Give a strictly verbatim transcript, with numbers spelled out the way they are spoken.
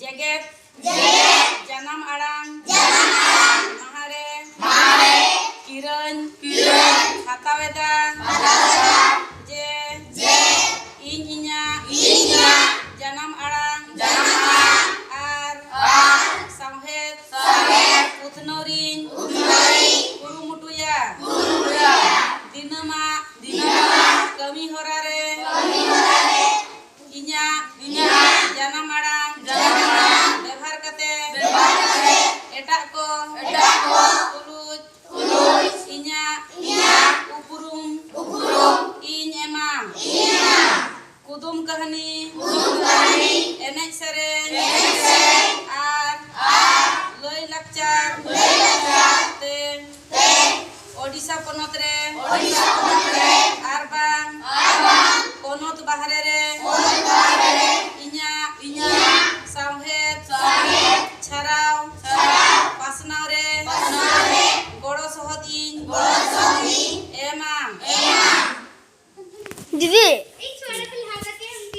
ᱡᱮᱜᱮᱛ ᱡᱮᱜᱮᱛ ᱡᱟᱱᱟᱢ ᱟᱲᱟᱝ ᱡᱟᱱᱟᱢ ᱟᱲᱟᱝ ᱢᱟᱦᱟ ᱨᱮ ᱢᱟᱦᱟ ᱨᱮ ᱠᱤᱨᱟᱹᱧ ᱠᱤᱨᱟᱹᱧ ᱦᱟᱛᱟᱣ ᱮᱫᱟ ᱦᱟᱛᱟᱣ ᱮᱫᱟ ᱡᱮ ᱡᱮ ᱤᱧ ᱤᱧᱟᱹᱜ ᱤᱧ ᱤᱧᱟᱹᱜ ᱡᱟᱱᱟᱢ ᱟᱲᱟᱝ ᱡᱟᱱᱟᱢ ᱟᱲᱟᱝ ᱟᱨ ᱟᱨ ᱥᱟᱶᱦᱮᱫ ᱥᱟᱶᱦᱮᱫ ᱩᱛᱱᱟᱹᱣ ᱨᱤᱧ ᱩᱛᱱᱟᱹᱣ ᱨᱤᱧ ᱠᱩᱨᱩᱢᱩᱴᱩᱭᱟ ᱠᱩᱨᱩᱢᱩᱴᱩᱭᱟ ᱫᱤᱱᱟᱹᱢᱟᱜ ᱫᱤᱱᱟᱹᱢᱟᱜ ᱠᱟᱹᱢᱤ ᱦᱚᱨᱟ ᱨᱮ ᱠᱟᱹᱢᱤ ᱦᱚᱨᱟ ᱨᱮ ᱤᱧᱟᱹᱜ ᱤᱧᱟᱹᱜ ᱡᱟᱱᱟᱢ ᱟᱲᱟᱝ ᱡᱟᱱᱟᱢ ᱟᱲᱟᱝ ᱵᱮᱵᱷᱟᱨ ᱠᱟᱛᱮ ᱵᱮᱵᱷᱟᱨ ᱠᱟᱛᱮ ᱮᱴᱟᱜ ᱠᱚ ᱮᱴᱟᱜ ᱠᱚ ᱛᱩᱞᱩᱡ ᱛᱩᱞᱩᱡ ᱤᱧᱟᱹᱜ ᱤᱧᱟᱹᱜ ᱩᱯᱨᱩᱢ ᱩᱯᱨᱩᱢ ᱤᱧ ᱮᱢᱟ ᱤᱧ ᱮᱢᱟ ᱠᱩᱫᱩᱢ ᱠᱟᱹᱦᱱᱤ ᱠᱩᱫᱩᱢ ᱠᱟᱹᱦᱱᱤ ᱮᱱᱮᱡ ᱥᱮᱨᱮᱧ ᱮᱱᱮᱡ ᱥᱮᱨᱮᱧ ᱟᱨ ᱟᱨ ᱞᱟᱹᱭ ᱞᱟᱠᱪᱟᱨ ᱞᱟᱹᱭ ᱞᱟᱠᱪᱟᱨ ᱛᱮ ᱛᱮ ᱳᱰᱤᱥᱟ ᱯᱚᱱᱚᱛ ᱨᱮ ᱳᱰᱤᱥᱟ ᱯᱚᱱᱚᱛ ᱨᱮ ᱟᱨ ᱵᱟᱝ ᱟᱨ ᱵᱟᱝ ᱯᱚᱱᱚᱛ ᱵᱟᱦᱨᱮ ᱨᱮ ᱯᱚᱱᱚᱛ ᱵᱟᱦᱨᱮ ᱨᱮ ᱤᱧᱟᱹᱜ ᱤᱧᱟᱹᱜ ᱥᱟᱶᱦᱮᱫ ᱥᱟᱶᱦᱮᱫ ᱪᱷᱟᱨᱟᱣ ᱪᱷᱟᱨᱟᱣ ᱯᱟᱥᱱᱟᱣ ᱨᱮ ᱯᱟᱥᱱᱟᱣ ᱨᱮ ᱜᱚᱲᱚ ᱥᱚᱦᱚᱫ ᱤᱧ ᱜᱚᱲᱚ ᱥᱚᱦᱚᱫ ᱤᱧ ᱮᱢᱟ ᱮᱢᱟ ᱫᱤᱫᱤ,